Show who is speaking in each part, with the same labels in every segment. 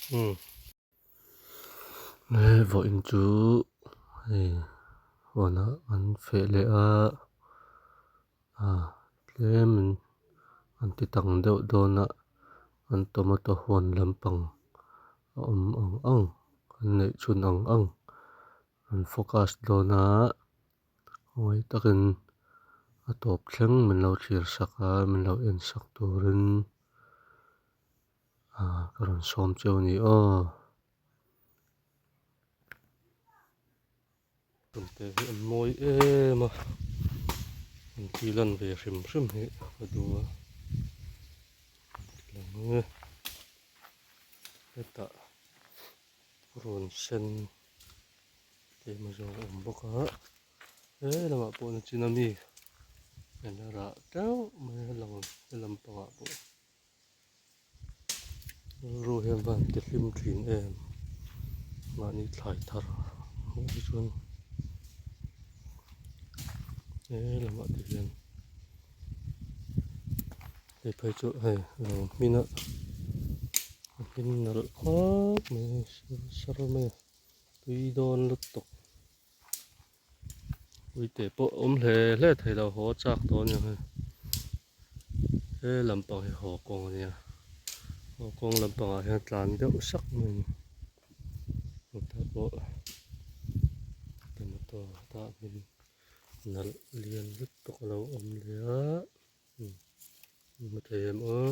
Speaker 1: Umm he vawiin chu hei huanah an feh leh a ah tlem in an ti tang deuh dawn a an tomato huan lampang a awm ang ang an neih chhun ang ang an focus dawn a mawi takin a tawp thleng min lo thlir sak a min lo en sak turin. Ah ka rawn sawm cheu a ni aw. Tumte hi an mawi em a, an ti lan ve hrim hrim hi ka duh a, an ti lang e. Hetah rawn sen tlem a zawng a awm bawk a, he lamah pawh nachin a mi an la rah teuh mai a lang he lampangah pawh. Rilru hian va han ti hlim thin em mahni thlai thar hmuh hi chuan he lamah te hian hei phei chu hei lo hmin a a hmin nalh khawp mai a sir sar mai a tui dawn lutuk uite pawh awm hle hle thei lo haw chak tawh a ni ang hei. He lampang hi haw kawng a nia haw kawng lampangah hian tlan deuh sak mai a ni hetah pawh tomato dah hmin nalh lian lutuk a lo awm leh a umm hmu thei em aw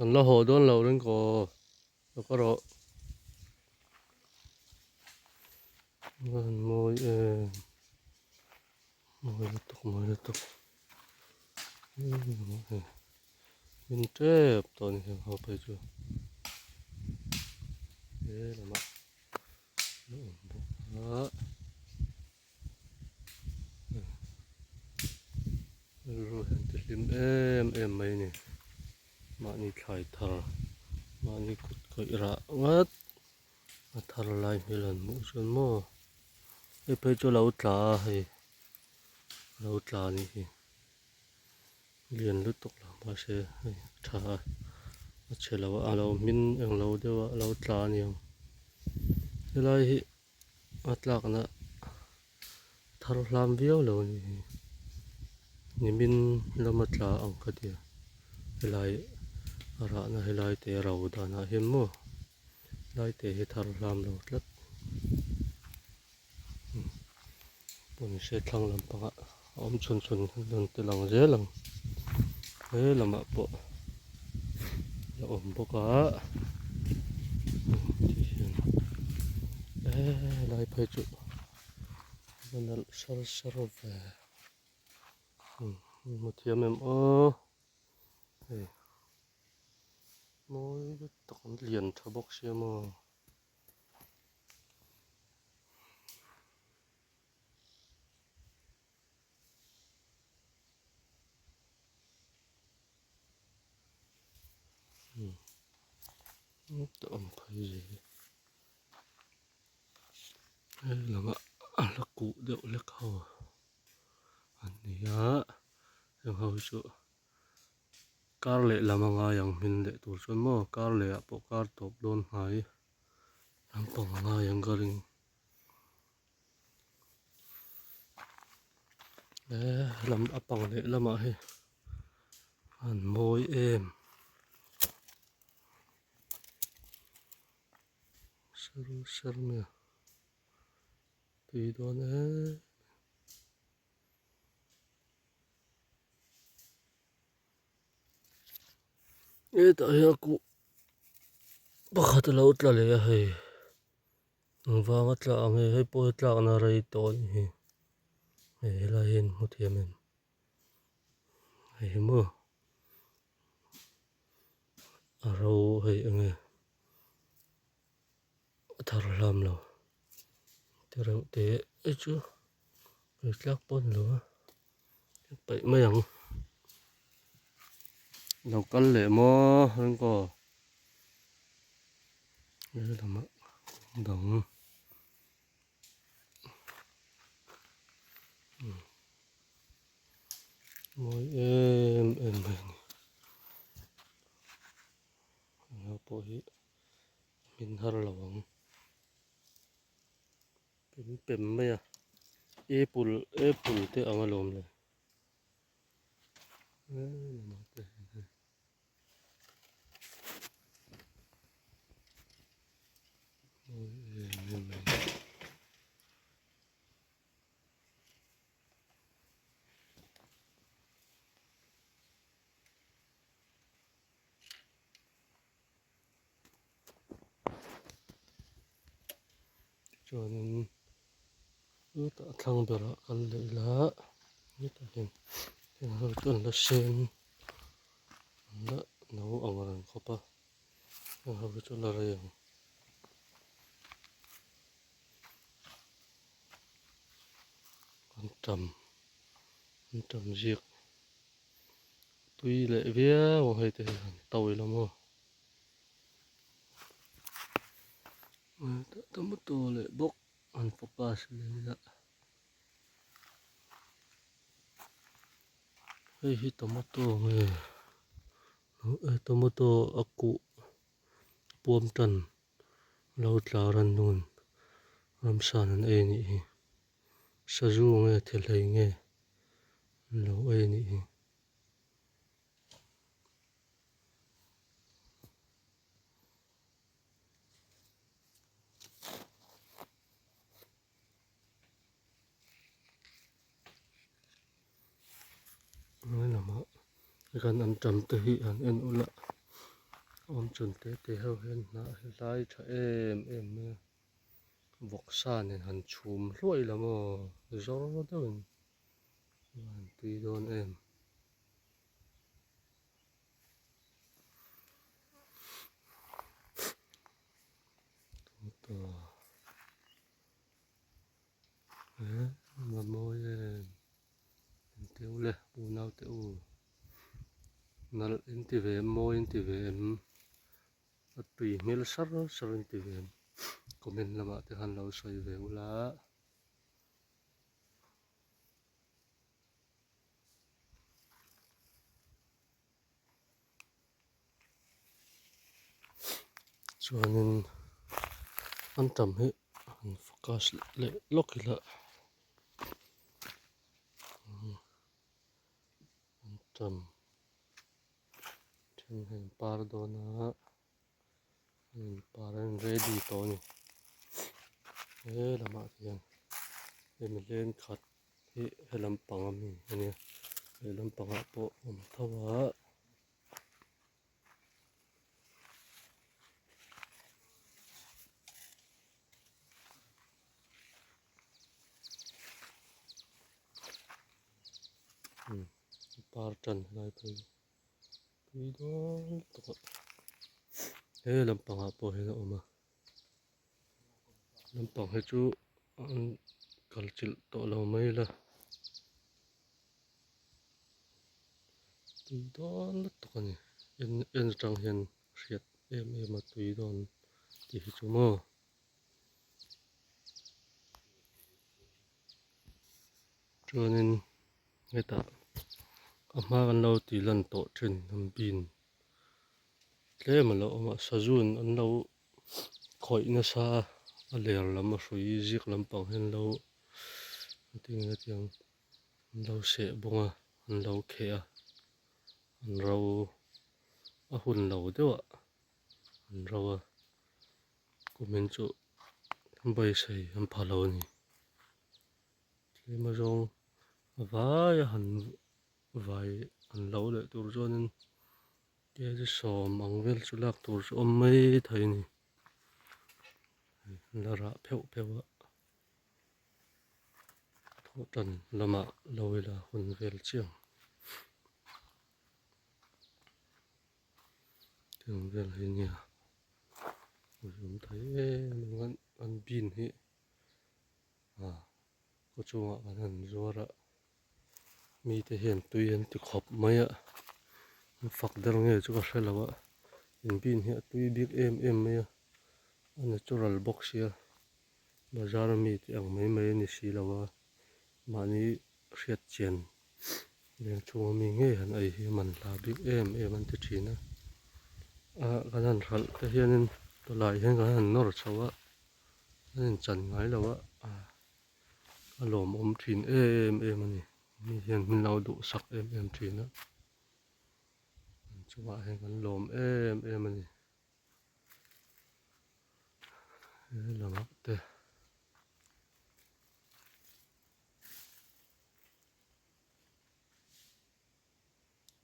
Speaker 1: an la haw dawn lo ring kaw. Ka ka rawh a han mawi em mawi lutuk mawi lutuk min tep tawh a ni heng ho phei chu he lamah a awm bawk a rilru hian ti hlim em em mai a ni. Mahni thlai thar mahni kut khawih rah ngat a thar lai hmel han hmuh chuan maw hei phei chu a lo tla a hei a lo tla a nih hi lian lutuk lo mahse hei a tha a a chhe lo a a lo hmin englo deuh a a lo tla a niang helai hi a tlakna thar hlam viau lo a ni hi nimin lama tla ang ka tia helai a rahna helai te a ro danah hian maw helai te hi thar hlam lo tlat pawn se thlang lampangah a awm chhun chhun rawn ti lang zel ang he lamah pawh a awm bawk a tihian helai phei chu a nalh sar sar ve hmu thiam em aw hei mawi lutuk an lian tha bawk sia maw. Awm phei zel hei lamah a la kuh deuh hlek ho an ni a heng ho hi chu kar leh lam a ngai ang hmin leh tur chuan maw kar leh ah pawh kar tawp dawn hnai lampang a ngai ang ka ring. He lam a pang leh lamah hi an mawi em sar sar mai a tui dawn em hetah hian kuh pakhat a lo tla leh a hei. Engvang a tla ang e hei pawh hi tlakna rei tawh a nih hi hei helai hian hmu thiam em hei hi maw a ro hei eng nge a thar hlam lo ti reuh te hei chu hei tlak pawh a ni lo a paih mai ang lo kal leh maw ringkaw. Helamah dang Mawi em em mai a ni. Heng ho pawh hi min har lo ang. Pem pem mai a apple apple te ang alawm le. Chuanin chutah thlang berah kal leh ila hetah hian heng ho chu an la sen an la no ang reng khawp a heng ho hi chu a la rei ang. An tam an tam ziak tui leh viau ang hei te hi han to ila maw. Tomato leh bawk an focus leh ila hei hi tomato nge tomato a kuh puam tan lo tlar a nun ramsa an ei a nih hi sazu nge thehlei nge an lo ei a nih hi. Hnuai lamah kan anṭam te hi han en ula awm chun te te ho hian hnah hi hlai tha em em mai a vawksa nen han chhum hluai la maw zawr deuhin a han tui dawn em. A mawi em in ti u le unau te u nalh in ti ve em mawi in ti ve em a tui hmel sar sar in ti ve em comment lamah te khan lo sawi ve ula. Chuanin antam hi han focus leh lawk ila antam then hei an par dawn a an par a in ready tawh a ni he lamah te hian hemi leng khat hi he lampang ami a nia he lampangah pawh a awm tho a. Par tan helai phei hi tui dawn lutuk a he lampangah pawh hian a awm a lampang hi chu an kal chilh tawh lo mai la. Tui dawn lutuk a ni en en atang hian hriat em em a tui dawn tih hi chu maw. Chuanin hetah a hma kan lo tih lan tawh thin an bin tlem a lo awm a sazun an lo khawih nasa a a ler lam a hrui zik lampang hi an lo engtin nge tiang. An lo seh bawng a, an lo kheh a, an ro a hun lo deuh ah an ro a, kumin chu beisei an pha lo a ni. Tlem a zawng a vai a han vai an lo leh tur chuanin kg sawm ang vel chu lak tur chu awm mai thei a ni. Hei an la rah pheuh pheuh a. Thawhtan lamah lo ila hun vel chiang tiang vel hi nia awm thei em em a an bin hi ah khaw chungah kan han zuar a mite hian tui an ti khawp mai a an fak der nge chu ka hre lo a in bin hi a tui bik em em mai a a natural bawk sia. Bazar ami tih ang mai mai a ni si lo a, mahni hriat chian Veng chhunga mi ngei han ei hi man hla bik em em an ti thin a. Ah kan han hralh te hianin tawlai hian kan han nawr chho a, an inchan ngai lo a, a lawmawm thin em em a ni. Mi hian min lo duhsak em em thin a, an chungah hian kan lawm em em a ni. He lamah te.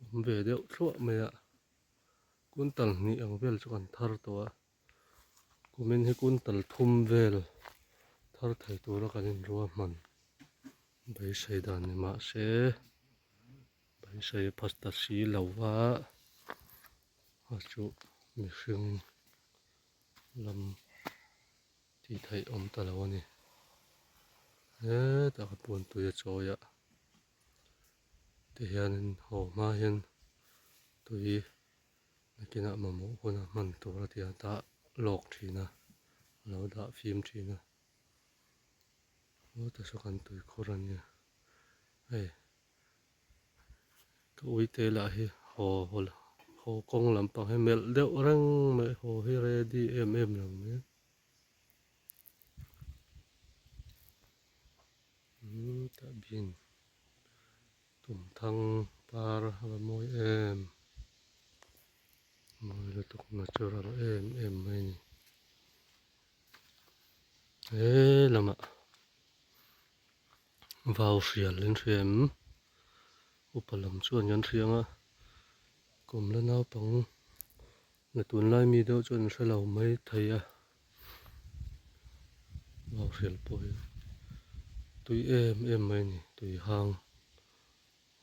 Speaker 1: Awm ve deuh thluah mai a kuntal hnih ang vel chu kan thar tawh a kumin hi kuntal thum vel thar thei tura kan inruahman beisei dan ni mahse beisei phast ta si lo va a chu mihring lam. Tih theih awm ta lo a ni. Hetah ka puan tui a chawi a, tihianin haw hma hian tui nakinah mamawh huna hman tur a tia dah lawk thin a, a lo dah fim thin a. Hawta saw kan tui khur a nia, hei Ka uite lah hi haw haw kawng lampang hi melh deuh reng mai haw hi ready em em lo mai a umm tah bin tumthang par a va mawi em mawi lutuk natural em em mai a ni he lamah. Vau hrial in hria em? Upa lam chuan kan hria ang a, kum la naupang la tunlai mi deuh chuan an hre lo mai thei a, vau hrial pawh hi tui em em mai a ni, tui hang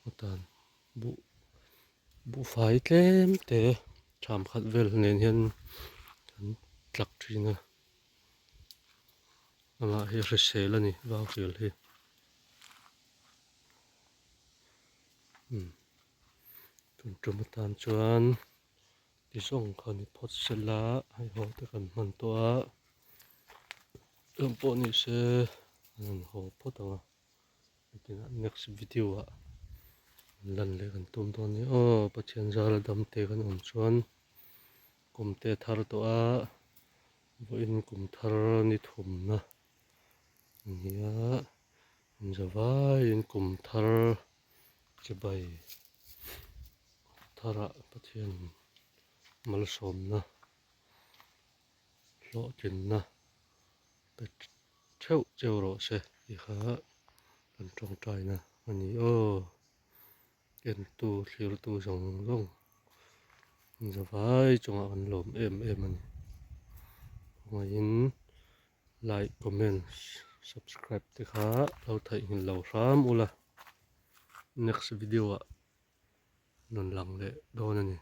Speaker 1: atan buh buhfai tlem te tham khat vel nen hian an tlak thin a. Amah hi hrisel a ni vau hrial hi umm tun tum atan chuan ti zawng kha ni phawt sela hei haw te kan hman tawh a eng pawh ni se an rawn haw phawt ang a nitinah next video ah an lan leh kan tum dawn a ni aw Pathian zara dam te kan awm chuan. Kum te thar tawh a, vawiin kum thar ni thumna a ni a, inzavaiin kum thar chibai tharah Pathian malsawmna hlawhtlinna pe theuh cheu rawh se tih kha kan tawngtaina a ni aw. Entu thlirtu zawng zawng zavai chungah kan lawm em em a ni. Khawngaih in like, comment, subscribe te kha lo theihnghilh lo hram ula next video ah rawn lang leh dawn a ni.